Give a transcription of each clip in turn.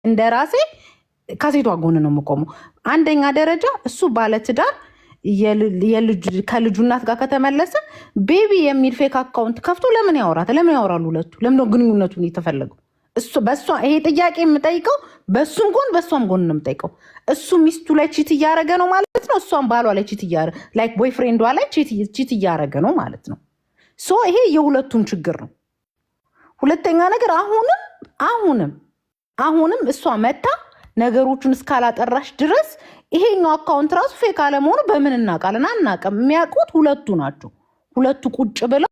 እንደ ራሴ ከሴቷ ጎን ነው የምቆመው። አንደኛ ደረጃ እሱ ባለትዳር ከልጁ እናት ጋር ከተመለሰ baby የሚል fake account ከፍቶ ለምን ያወራት? ለምን ያወራሉ ሁለቱ? ለምን ነው ግንኙነቱን የተፈለገው? እሱ በእሷ ይሄ ጥያቄ የምጠይቀው በእሱም ጎን በእሷም ጎን ነው የምጠይቀው። እሱ ሚስቱ ላይ cheat እያደረገ ነው ማለት ነው። እሷም ባሏ ላይ cheat እያደረገ፣ like boyfriend ዷ ላይ cheat እያደረገ ነው ማለት ነው። So ይሄ የሁለቱም ችግር ነው። ሁለተኛ ነገር አሁንም አሁንም አሁንም እሷ መታ ነገሮቹን እስካላጠራሽ ድረስ ይሄኛው account ራሱ fake አለመሆኑ በምን እናውቃለን? አናውቅም። የሚያውቁት ሁለቱ ናቸው። ሁለቱ ቁጭ ብለው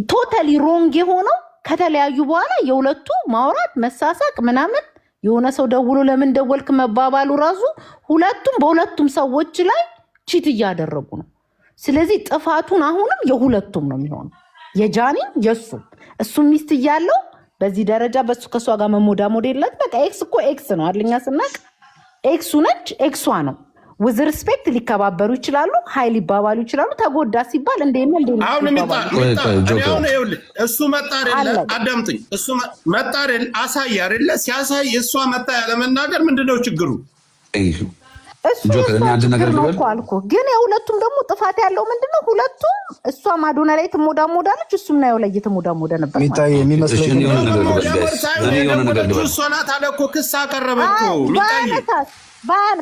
totally wrong የሆነው ከተለያዩ በኋላ የሁለቱ ማውራት፣ መሳሳቅ ምናምን፣ የሆነ ሰው ደውሎ ለምን ደወልክ መባባሉ ራሱ ሁለቱም በሁለቱም ሰዎች ላይ cheat እያደረጉ ነው። ስለዚህ ጥፋቱን አሁንም የሁለቱም ነው የሚሆነው፣ የጃኒም የእሱም። እሱም ሚስት እያለው በዚህ ደረጃ በሱ ከእሷ ጋር መሞዳሞድ የለት። በቃ ex እኮ ex ነው አይደል? እኛ ስናቅ ኤክሱ ነች፣ ኤክሷ ነው። With respect ሊከባበሩ ይችላሉ፣ ሀይ ሊባባሉ ይችላሉ። ተጎዳ ሲባል እንደ አሁን ሚጣ ቆይ ሚጣ ቆይ እኔ ጆከር አሁን ይኸውልህ እሱ መጣ አይደለ? አለቀ። አዳምጥኝ። እሱ መጣ አይደል? አሳይ አይደለ? ሲያሳይ እሷ መጣ ያለመናገር ምንድነው ችግሩ? Thank you. እሱ ጆከር የእሷ እኔ አንድ ነገር ችግር ነው ልበል። እኮ አልኩህ። ግን የሁለቱም ደግሞ ጥፋት ያለው ምንድነው? ሁለቱም እሷ ማዶና ላይ ትሞዳሞዳለች፣ እሱም ናየው ላይ እየተሞዳሞደ ነበር ማለት ሚጣዬ ነው። እሺ የሚመስለኝ እኔ የሆነ ነገር ልበል መሞዳሞድ guys፣ ሳይሆን እኔ የሆነ ነገር የደወለችው ልበል። እሷ ናት አለ እኮ፣ ክስ አቀረበ እኮ ሚጣዬ። ባያነሳስ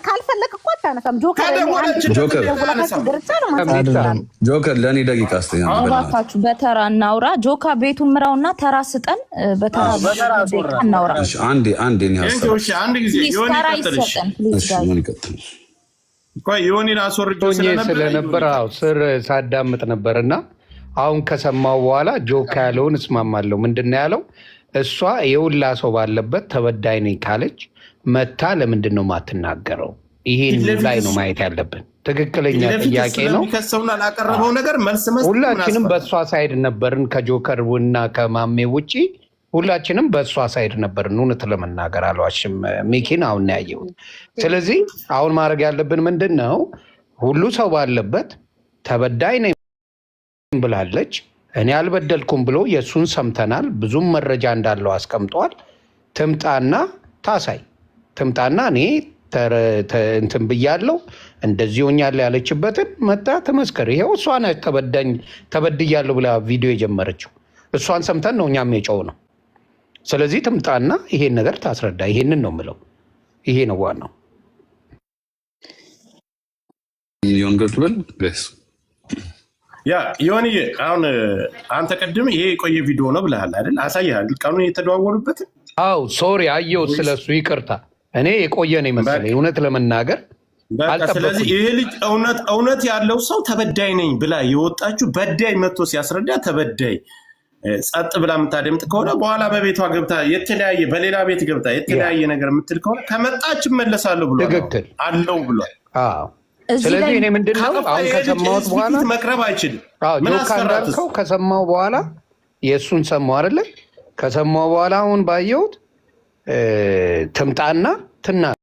ካልፈለክ እኮ አታነሳም። ጆከር እኔ አንድ ከደወለችለት ጆከር እንዴት አያነሳም? ደውላ ካስገርቻ ነው ማንሳት አይደለም። ይችላል። ጆከር ለእኔ ደቂቃ ስጠኝ አንድ በእናትህ። እባካችሁ በተራ እናውራ። ጆካ ቤቱን ምራውና ተራ ስጠን፣ በተራ በተራ ደቂቃ አስወራ። እናውራ። እሺ አንዴ አንዴ እኔ Thank ሀሳብ you። እሺ አንድ ጊዜ Please ዮኒ ተራ ቀጥል። እሺ ይሰጠን please እሺ Guys። ምን ይቀጥል? ቆይ ዮኒን አስወርጄው ሆኜ ስለነበረ ስለነበር ዮኒ አዎ ስር ሳዳምጥ ነበር እና አሁን ከሰማው በኋላ ጆካ ያለውን እስማማለሁ። ምንድን ነው ያለው? እሷ የውላ ሰው ባለበት ተበዳይ ነኝ ካለች መታ ለምንድን ነው የማትናገረው? ይሄን ፊት ለፊት ላይ ነው እሱ ማየት ያለብን። ትክክለኛ ፊት ለፊት ጥያቄ ነው። ስለሚከሰውና ላቀረበው ነገር መልስ መስጠት ምን ሁላችንም አስፈለገ? በእሷ side ነበርን። ከጆከር እና ከማሜ ውጪ ሁላችንም በእሷ side ነበርን። እውነት ለመናገር አልዋሽም። ሚኪን አሁን ነው ያየሁት። ስለዚህ አሁን ማድረግ ያለብን ምንድን ነው? ሁሉ ሰው ባለበት ተበዳይ ነኝ ብላለች። እኔ አልበደልኩም ብሎ የእሱን ሰምተናል። ብዙም መረጃ እንዳለው አስቀምጧል። ትምጣና ታሳይ። ትምጣና እኔ እንትን ብያለሁ እንደዚህ ሆኛለሁ ያለችበትን መጣ ትመስክር። ይኸው እሷ ናት ተበድያለሁ ብላ ቪዲዮ የጀመረችው። እሷን ሰምተን ነው እኛም የጨው ነው። ስለዚህ ትምጣና ይሄን ነገር ታስረዳ። ይሄንን ነው የምለው። ይሄ ነው ዋናው። የሆነ ነገር ልበል guys። Yeah ዮኒዬ፣ አሁን አንተ ቅድም ይሄ የቆየ ቪዲዮ ነው ብለሃል አይደል? አሳይሃል ቀኑን የተደዋወሉበትን። አው sorry አየሁት፣ ስለሱ ይቅርታ። እኔ የቆየ ነው የመሰለኝ እውነት ለመናገር በቃ ስለዚህ አልጠበኩም። ይሄ ልጅ እውነት እውነት ያለው ሰው ተበዳይ ነኝ ብላ የወጣችው በዳይ መጥቶ ሲያስረዳ ተበዳይ ጸጥ ብላ የምታደምጥ ከሆነ በኋላ በቤቷ ገብታ የተለያየ በሌላ ቤት ገብታ የተለያየ ነገር የምትል ከሆነ ከመጣች እመለሳለሁ ብሏል። አሁን ትክክል። አለው ብሏል። አዎ። እዚህ ስለዚህ ላይ እኔ ምንድን ነው ካጠፋ አሁን ይሄ ልጅ ከሰማሁት ህዝብ በኋላ ፊት መቅረብ አይችልም። አዎ ምን ጆካ አስፈራት እሱ? እንዳልከው ከሰማው በኋላ የእሱን ሰማው አይደለ? ከሰማው በኋላ አሁን ባየሁት ትምጣና ትናገር።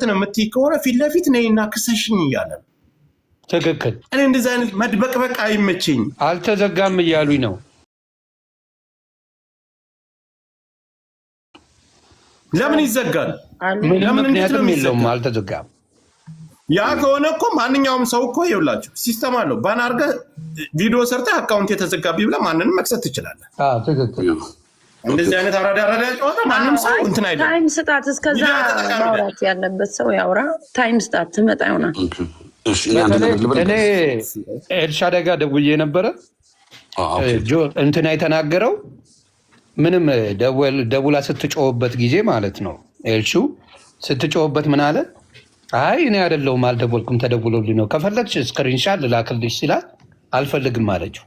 ነው የምትይ ከሆነ ፊት ለፊት ነይና ክሰሽኝ እያለ ነው። ትክክል። እኔ እንደዚህ አይነት መድበቅበቅ አይመቸኝም። አልተዘጋም እያሉኝ ነው። ለምን ይዘጋል? ምንም ለምን እንዴት ነው ምክንያትም የለውም። የሚዘጋው? አልተዘጋም። ያ ከሆነ እኮ ማንኛውም ሰው እኮ ይኸውላችሁ system አለው። Ban አድርገህ ቪዲዮ ሰርተህ account የተዘጋብኝ ብለህ ማንንም መክሰስ ትችላለህ። አዎ፣ ትክክል። እንደዚህ አይነት አራዳ አራዳ ጨዋታ ማንም ሰው እንትን አይደለም። Time ስጣት። እስከዛ ሚዲያ ተጠቃሚ ነን። ማውራት ያለበት ሰው ያውራ። Time ስጣት፣ ትመጣ ይሆናል። እሺ፣ እኔ አንድ በተለይ ነገር ልበል እኔ guys። ኤልሻዳይ ጋር ደውዬ ነበረ። Okay። እንትና የተናገረው ምንም ደውላ ስትጮህበት ጊዜ ማለት ነው። ኤልሹ ስትጮህበት ምን አለ? አይ እኔ አይደለሁም አልደወልኩም፣ ተደውሎልኝ ነው። ከፈለግሽ screenshot ልላክልሽ ሲላት አልፈልግም አለችው።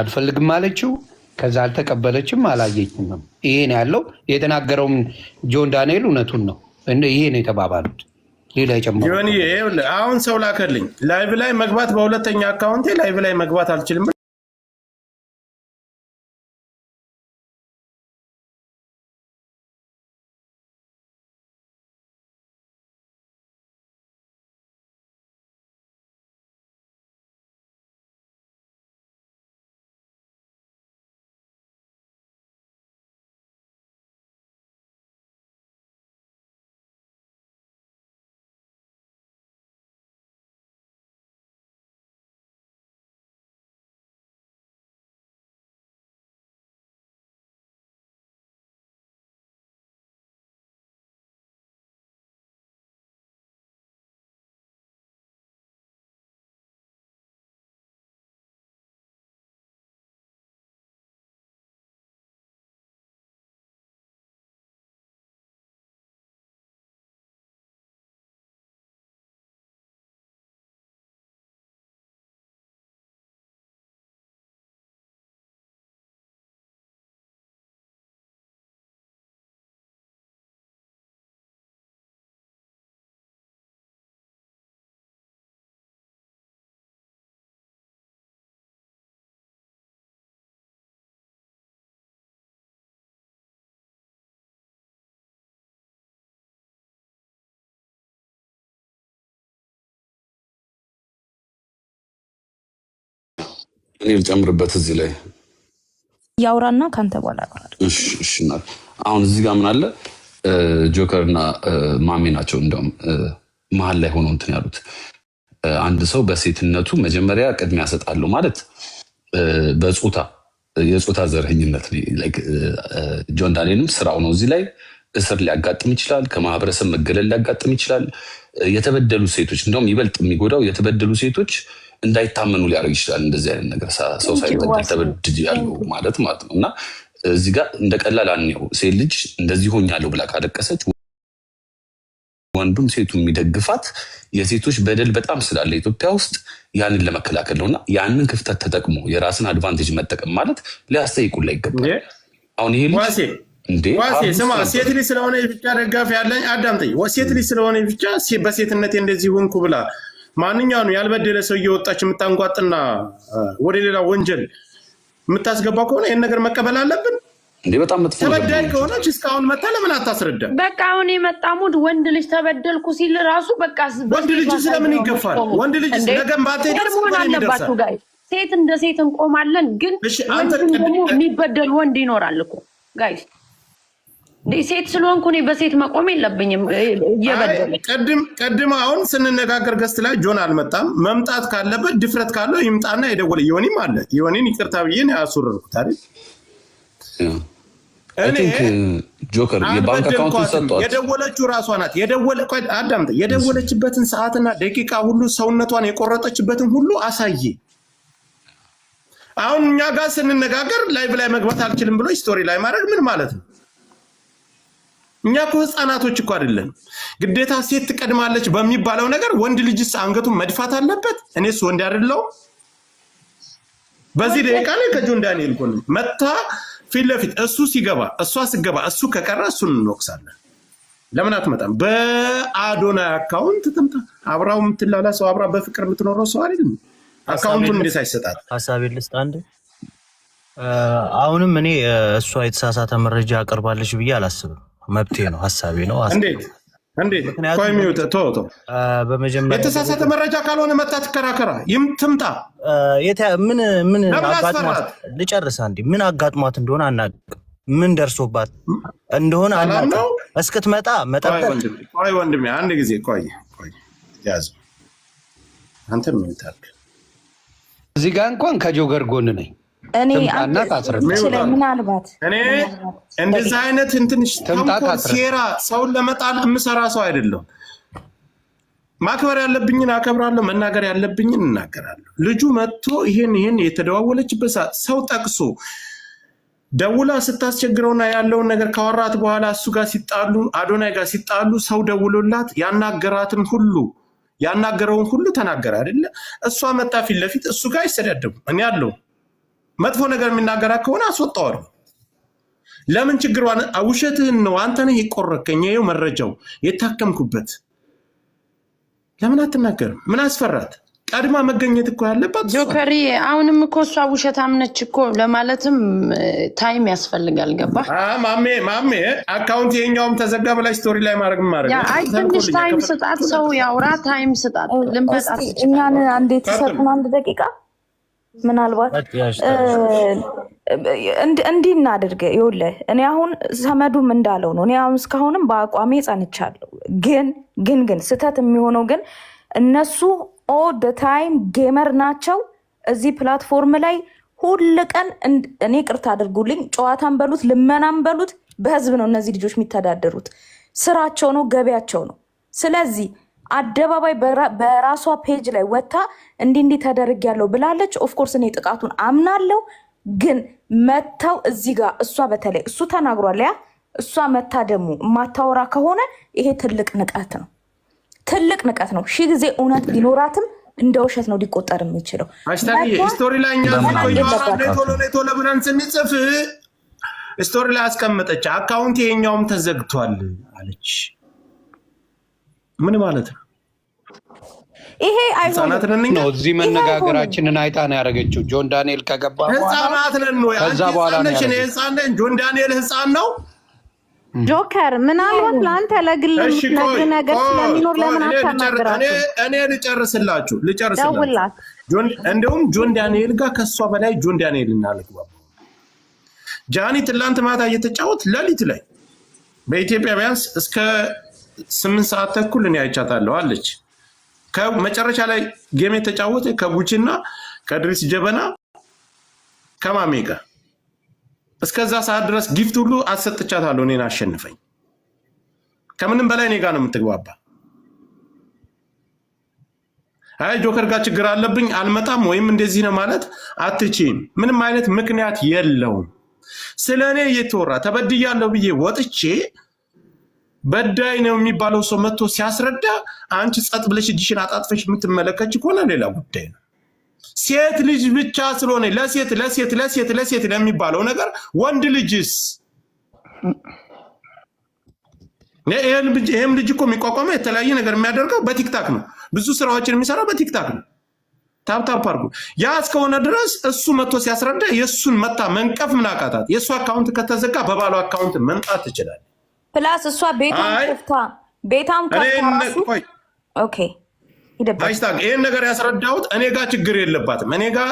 አልፈልግም አለችው። ከዛ አልተቀበለችም፣ አላየችምም። ይሄ ነው ያለው። የተናገረውም ጆን ዳንኤል እውነቱን ነው። ይሄ ነው የተባባሉት። ሌላ የጨመረው ዮኒ ይኸውልህ፣ አሁን ሰው ላከልኝ live ላይ መግባት በሁለተኛ account ኤ live ላይ መግባት አልችልም እኔ ልጨምርበት እዚህ ላይ። ያውራና ከአንተ በኋላ አወራለሁ። እሺ እሺ፣ እናት አሁን እዚህ ጋር ምን አለ፣ ጆከር እና ማሜ ናቸው እንደውም መሀል ላይ ሆነው እንትን ያሉት። አንድ ሰው በሴትነቱ መጀመሪያ ቅድሚያ እሰጣለሁ ማለት በጾታ የጾታ ዘረኝነት ነው። Like ጆን ዳንኤልም ስራው ነው። እዚህ ላይ እስር ሊያጋጥም ይችላል። ከማህበረሰብ መገለል ሊያጋጥም ይችላል። የተበደሉ ሴቶች እንደውም ይበልጥ የሚጎዳው የተበደሉ ሴቶች እንዳይታመኑ ሊያደርግ ይችላል። እንደዚህ አይነት ነገር ሰው Thank you ሳይበደል ዋሲ። ተበድያለሁ ማለት ማለት ነው። እና እዚህ ጋር እንደ ቀላል አንየው። ሴት ልጅ እንደዚህ ሆኛለሁ ብላ ካለቀሰች ወንዱም ሴቱ የሚደግፋት የሴቶች በደል በጣም ስላለ ኢትዮጵያ ውስጥ ያንን ለመከላከል ነው። እና ያንን ክፍተት ተጠቅሞ የራስን advantage መጠቀም ማለት ሊያስጠይቁላ እንዴ ይገባል። አሁን ይሄ ልጅ ዋሴ እንዴ ዋሴ abuse ስማ፣ ነበር። ሴት ልጅ ስለሆነ ብቻ ደጋፊ ያለኝ አዳምጠኝ። ሴት ልጅ ስለሆነ ብቻ በሴትነቴ እንደዚህ ሆንኩ ብላ ማንኛውንም ያልበደለ ሰው እየወጣች የምታንጓጥና ወደ ሌላ ወንጀል የምታስገባ ከሆነ ይህን ነገር መቀበል አለብን። እንዴ በጣም መጥፎ ነገር ነው ተበዳይ እንጂ። ከሆነች እስካሁን መታ ለምን አታስረዳም? በቃ አሁን የመጣ mood ወንድ ልጅ ተበደልኩ ሲል ራሱ በቃ ወንድ ልጅ በሴቷ side ስለምን ነው ይገፋል? የምትቆሙት ወንድ ልጅ እንዴ? ነገም ባንተ fair ይደርሳል፣ መሆን በኔም አለባችሁ ይደርሳል። Guys። ሴት እንደ ሴት እንቆማለን፣ ግን እሺ አንተ ወንድም ደግሞ የሚበደል ወንድ ይኖራል እኮ guys። እንዴ ሴት ስለሆንኩ እኔ በሴት መቆም የለብኝም አይ እየበደለ ቅድም አሁን ስንነጋገር guest ላይ ጆን አልመጣም። መምጣት ካለበት ድፍረት ካለው ይምጣና የደወለ ዮኒም አለ። ዮኒን ይቅርታ ብዬ ነው ያስወረድኩት አይደል? I እኔ think ጆከር የባንክ account ኡን አልበደልኳትም። ሰጧት። የደወለችው ራሷ ናት። የደወለ ቆይ አዳምጥ። የደወለችበትን ሰዓትና ደቂቃ ሁሉ ሰውነቷን የቆረጠችበትን ሁሉ አሳየ። አሁን እኛ ጋር ስንነጋገር live ላይ መግባት አልችልም ብሎ story ላይ ማድረግ ምን ማለት ነው? እኛ እኮ ህፃናቶች እኮ አይደለም። ግዴታ ሴት ትቀድማለች በሚባለው ነገር ወንድ ልጅስ አንገቱን መድፋት አለበት? እኔስ ወንድ አይደለሁም? በዚህ ደቂቃ ላይ ከጆን ዳንኤል ጎን መታ ፊት ለፊት እሱ ሲገባ እሷ ስገባ እሱ ከቀረ እሱን እንወቅሳለን። ለምን አትመጣም? በአዶናይ account ትምጣ። አብራው የምትላላ ሰው አብራ በፍቅር የምትኖረው ሰው አይደለም። ሀሳቤን account ኡን እንዴት ልስጥ አይሰጣት? ሀሳቤን ልስጥ አንድ። አሁንም እኔ እሷ የተሳሳተ መረጃ አቅርባለች ብዬ አላስብም። መብቴ ነው፣ ሀሳቤ ነው። እንዴት እንዴት? ምክንያቱም ቆይ mute ተው ተው። በመጀመሪያ የተሳሳተ መረጃ ካልሆነ መታ ትከራከራ፣ ትምጣ። ምን ምን ለምን አጋጥሟት አስፈራት? ልጨርስ አንዴ። ምን አጋጥሟት እንደሆነ አናውቅም። ምን ደርሶባት እንደሆነ ሰላም አናውቅም። ነው? እስክትመጣ ቆይ መጠበቅ ወንድሜ፣ ቆይ ወንድሜ፣ አንድ ጊዜ ቆይ ቆይ፣ ያዝ አንተ mute አድርግ። እዚህ ጋር እንኳን ከጆከር ጎን ነኝ። እኔ ትምጣና አንተ ታስረዳ። ስለ ምናልባት እኔ እንደዚህ አይነት እንትን ትምጣ ተንኮል፣ ታስረዳ። ሴራ፣ ሰውን ለመጣል የምሰራ ሰው አይደለም። ማክበር ያለብኝን አከብራለሁ፣ መናገር ያለብኝን እናገራለሁ። ልጁ መጥቶ ይሄን ይሄን የተደዋወለችበት ሰዓት ሰው ጠቅሶ ደውላ ስታስቸግረውና ያለውን ነገር ካወራት በኋላ እሱ ጋር ሲጣሉ፣ አዶናይ ጋር ሲጣሉ ሰው ደውሎላት ያናገራትን ሁሉ ያናገረውን ሁሉ ተናገረ አይደለ? እሷ መጣ ፊት ለፊት እሱ ጋር አይሰዳደቡም። እኔ አለው መጥፎ ነገር የሚናገራት ከሆነ አስወጣዋለሁ። ለምን ችግሯን ውሸትህን ነው አንተ ነህ የቆረከኝ፣ ይኸው መረጃው የታከምኩበት። ለምን አትናገርም? ምን አስፈራት? ቀድማ መገኘት እኮ ያለባት እሷ። ጆከሪ አሁንም እኮ እሷ ውሸታም ነች እኮ ለማለትም time ያስፈልጋል። ገባ ማሜ ማሜ account የኛውም ተዘጋ በላይ story ላይ ማድረግ ማድረግ Yeah አይ ትንሽ time ስጣት፣ ሰው ያውራ። Time ስጣት፣ ልንመጣ እስቲ እኛን አንዴ ትሰጡን አንድ ደቂቃ ምናልባት እንዲህ እናድርግ። ይኸውልህ እኔ አሁን ሰመዱም እንዳለው ነው። እኔ አሁን እስካሁንም በአቋሜ ጸንቻለሁ። ግን ግን ግን ስህተት የሚሆነው ግን እነሱ all the time gamer ናቸው። እዚህ platform ላይ ሁል ቀን እኔ ይቅርታ አድርጉልኝ፣ ጨዋታን በሉት ልመናን በሉት በህዝብ ነው እነዚህ ልጆች የሚተዳደሩት። ስራቸው ነው፣ ገቢያቸው ነው። ስለዚህ አደባባይ በራሷ page ላይ ወጥታ እንዲህ እንዲህ ተደርጊያለሁ ብላለች። Of course እኔ ጥቃቱን አምናለሁ። ግን መተው እዚህ ጋር እሷ በተለይ እሱ ተናግሯል። Yeah እሷ መታ ደግሞ የማታወራ ከሆነ ይሄ ትልቅ ንቀት ነው፣ ትልቅ ንቀት ነው። ሺህ ጊዜ እውነት ቢኖራትም እንደ ውሸት ነው ሊቆጠር የሚችለው። Hashtag story ላይ እኛ ቶሎ ቶሎ ብለን ስንጽፍ story ላይ አስቀመጠች። Account ይሄኛውም ተዘግቷል አለች። ምን ማለት ነው? ይሄ ህጻናት ነን እኛ? ነው እዚህ መነጋገራችንን አይታ ነው ያደረገችው። ጆን ዳንኤል ከገባ በኋላ ህጻናት ነን ወይ? ከዛ በኋላ ነው ነሽ? እኔ ያደረገችው። ህጻን ነኝ። ጆን ዳንኤል ህጻን ነው። ጆከር ምናልባት ለአንተ ለግል እሺ ቆይ የምትነግርህ ነገር ቆይ ስለሚኖር ቆይ፣ ለምን እኔ አታናግራትም? እኔ ልጨርስላችሁ ልጨርስላችሁ። ደውላት። እንደውም ጆን ዳንኤል ጋር ከእሷ በላይ ጆን ዳንኤል እናልግባባ። ጃኒ ትላንት ማታ እየተጫወት ሌሊት ላይ በኢትዮጵያ ቢያንስ እስከ 8:30 እኔ አይቻታለሁ አለች። ከመጨረሻ ላይ game የተጫወተ ከጉቺና ከድሪስ ጀበና ከማሜ ጋር እስከዛ ሰዓት ድረስ gift ሁሉ አሰጥቻታለሁ። እኔን አሸንፈኝ። ከምንም በላይ እኔ ጋር ነው የምትግባባ። አይ ጆከር ጋር ችግር አለብኝ አልመጣም ወይም እንደዚህ ነው ማለት አትችይም። ምንም አይነት ምክንያት የለውም። ስለ እኔ እየተወራ ተበድያለሁ ብዬ ወጥቼ በዳይ ነው የሚባለው ሰው መጥቶ ሲያስረዳ አንቺ ጸጥ ብለሽ እጅሽን አጣጥፈሽ የምትመለከች ከሆነ ሌላ ጉዳይ ነው። ሴት ልጅ ብቻ ስለሆነ ለሴት ለሴት ለሴት ለሴት ለሚባለው ነገር ወንድ ልጅስ ይህም ልጅ እኮ የሚቋቋመው የተለያየ ነገር የሚያደርገው በ TikTok ነው። ብዙ ስራዎችን የሚሰራው በ TikTok ነው። Tap tap አድርጎ ያ እስከሆነ ድረስ እሱ መጥቶ ሲያስረዳ የእሱን መታ መንቀፍ ምን አቃታት? የእሱ account ከተዘጋ በባሏ account መምጣት ትችላለች። Plus እሷ ቤቷን አይ ከፍታ ቤቷን እኔ ከፍታ ራሱ ቆይ Okay ይደብራል። Hashtag ይህን ነገር ያስረዳሁት እኔ ጋር ችግር የለባትም። እኔ ጋር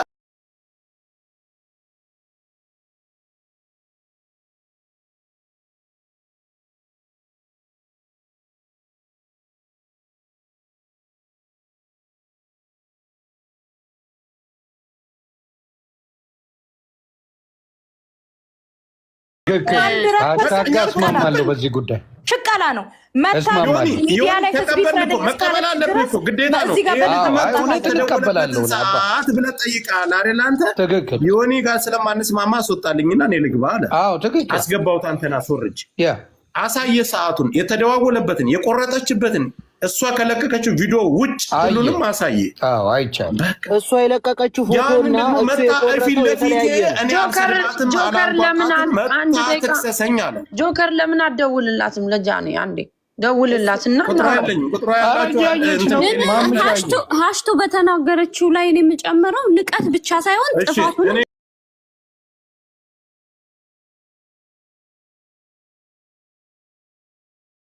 ትክክል። Hashtag ጋር እስማማለሁ በዚህ ጉዳይ ሽቀላ ነው መታ እስማማለሁ። ሚዲያ ላይ ህዝብ ተቀበል እኮ ይፍረደኝ መቀበል እስካለች አለብህ ድረስ እኮ ግዴታ ነው። እዚህ ጋር ይሄ በልብ አዎ፣ መምጣት እውነት አለበት። እቀበላለሁ። አባ ሰዓት ብለህ ጠይቀሃል አይደል? አንተ ትክክል። ዮኒ ጋር ስለማንስማማ አስወጣልኝና እኔ ልግባ አለ። አዎ ትክክል። አስገባሁት አንተን አስወርጅ ያ አሳየ ሰዓቱን፣ የተደዋወለበትን፣ የቆረጠችበትን እሷ ከለቀቀችው ቪዲዮ ውጭ አየ። ሁሉንም አሳየ። አዎ አይቻልም። እሷ የለቀቀችው ፎቶ ያንን እና ደግሞ እሱ መጣ ፊት የቆረጠው ለፊቴ የተለያየ ነው። እኔ ጆከር አልሰድባትም ጆከር ለምን አላንቋጣትም፣ አንድ መጣ ደቂቃ ትክሰሰኝ አለ። ጆከር ለምን አትደውልላትም? ለጃኒ አንዴ ደውልላትና ቁጥሯ እናውራ። የለኝም። ቁጥሯ ኧረ ያላችሁ እያየች ነው። እንትን ግን ማምሻ ሀሽቱ በተናገረችው ላይ እኔ የምጨምረው ንቀት ብቻ ሳይሆን እሺ ጥፋቱንም እኔ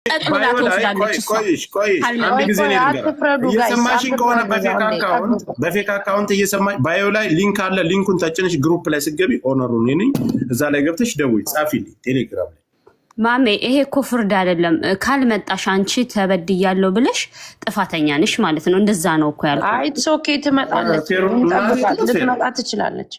ጠቅልላ bio ላይ ትወስዳለች እሷ ቆይሽ ቆይሽ አንድ ቆይ ጊዜ ቆይ፣ ነው ልንገራት። አትፍረዱ guys፣ እየሰማሽኝ ከሆነ አትፍረዱ። በ fake አንዴ account ጠብቁ። በ fake account እየሰማሽ bio ላይ link አለ። Link ኡን ተጭነሽ group ላይ ስትገቢ owner ኡ እኔ ነኝ። እዛ ላይ ገብተሽ ደውይ፣ ጻፊልኝ ቴሌግራም ላይ። ማሜ፣ ይሄ እኮ ፍርድ አይደለም። ካልመጣሽ አንቺ ተበድያለሁ ብለሽ ጥፋተኛ ነሽ ማለት ነው። እንደዛ ነው እኮ ያልኩት። አይ፣ it's okay፣ ትመጣለች። እንጠብቃት፣ ልትመጣ ትችላለች።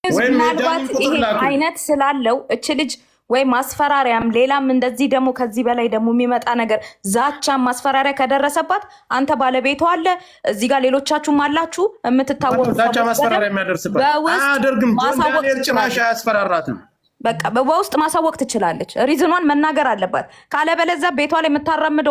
ወይም ምናልባት የዳኒን ቁጥር ይሄ ላኩልኝ። አይነት ስላለው እች ልጅ ወይ ማስፈራሪያም ሌላም እንደዚህ ደግሞ ከዚህ በላይ ደግሞ የሚመጣ ነገር ዛቻም ማስፈራሪያ ከደረሰባት አንተ ባለቤቷ አለ እዚህ ጋር ሌሎቻችሁም አላችሁ የምትታወቁ ዛቻ ሰዎች ማስፈራሪያ በደንብ የሚያደርስባት በውስጥ አያደርግም። ጆን ማሳወቅ ዳንኤል ጭራሽ ትችላለች። አያስፈራራትም። በቃ በውስጥ ማሳወቅ ትችላለች። Reason ኗን መናገር አለባት። ካለበለዚያ ቤቷ ላይ የምታራምደው